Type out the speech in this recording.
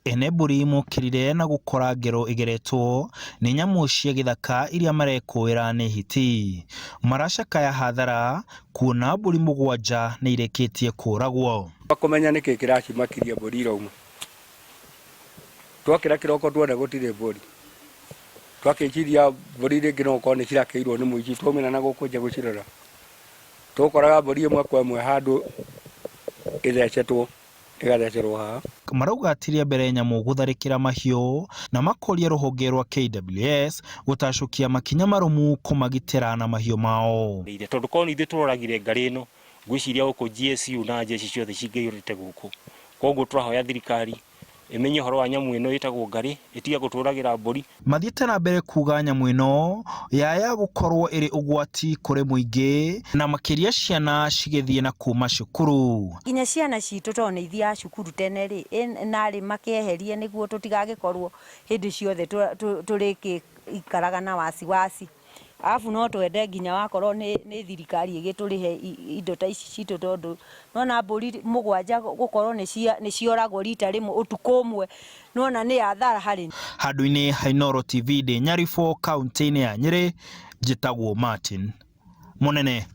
Ene mbũri mokĩrire na gũkora ngero ĩgeretwo nĩ nyamũ cia gĩthaka iria marekũĩra nĩ hiti. Maracakaya hathara kuona mbũri mũgwanja nĩ irĩkĩtie kũragwo. Kũmenya nĩkĩ kĩracimakirie mbũri irauma. Twokĩra kĩroko tuona gũtirĩ mbũri. Twakĩciria mbũri rĩngĩ no gũkorwo nĩ cirakĩirwo nĩ mũici twaumĩra na gũkũ nja gũcirora. Tũkoraga mbũri ĩmwe kwa ĩmwe handũ ĩthecetwo ĩgathecerwo haha. Marauga ti rĩa mbere nyamũ gũtharĩkĩra mahiũ na makoria rũhonge rwa KWS gũtacũkia makinya marũmu kũmagitĩra na mahiũ mao. Tondũ korwo nĩ ithuĩ tũroragire ngarĩ ĩno, ngwĩciria gũkũ GSU na jeshi ciothe cingĩaiyũrĩte gũkũ. Koguo tũrahoya thirikari ĩmenye ũhoro wa nyamũ ĩno ĩtagwo ngarĩ, ĩtige gũtũragĩra mbũri. Mathiĩte na mbere kuga nyamũ ĩno yaya gũkorwo ĩrĩ ũgwati kũrĩ mũingĩ na makĩria ciana cigĩthiĩ na kuma cukuru. Nginya ciana citũ tondũ nĩ ithiaga cukuru tene rĩ, narĩ makĩeherie nĩguo tũtigagĩkorwo hĩndĩ ciothe tũrĩgĩikaraga na wasiwasi. Arabu no twende nginya wakorwo nĩ thirikari ĩgĩtũrĩhe indo ta ici citũ tondũ nĩwona mbũri mũgwanja gũkorwo nĩ cioragwo rita rĩmwe ũtukũ ũmwe nĩwona nĩ hathara harĩ. Handũ-inĩ ha Inooro TV ndĩ Nyaribũ kauntĩ-inĩ ya Nyĩrĩ, njĩtagwo Martin Mũnene.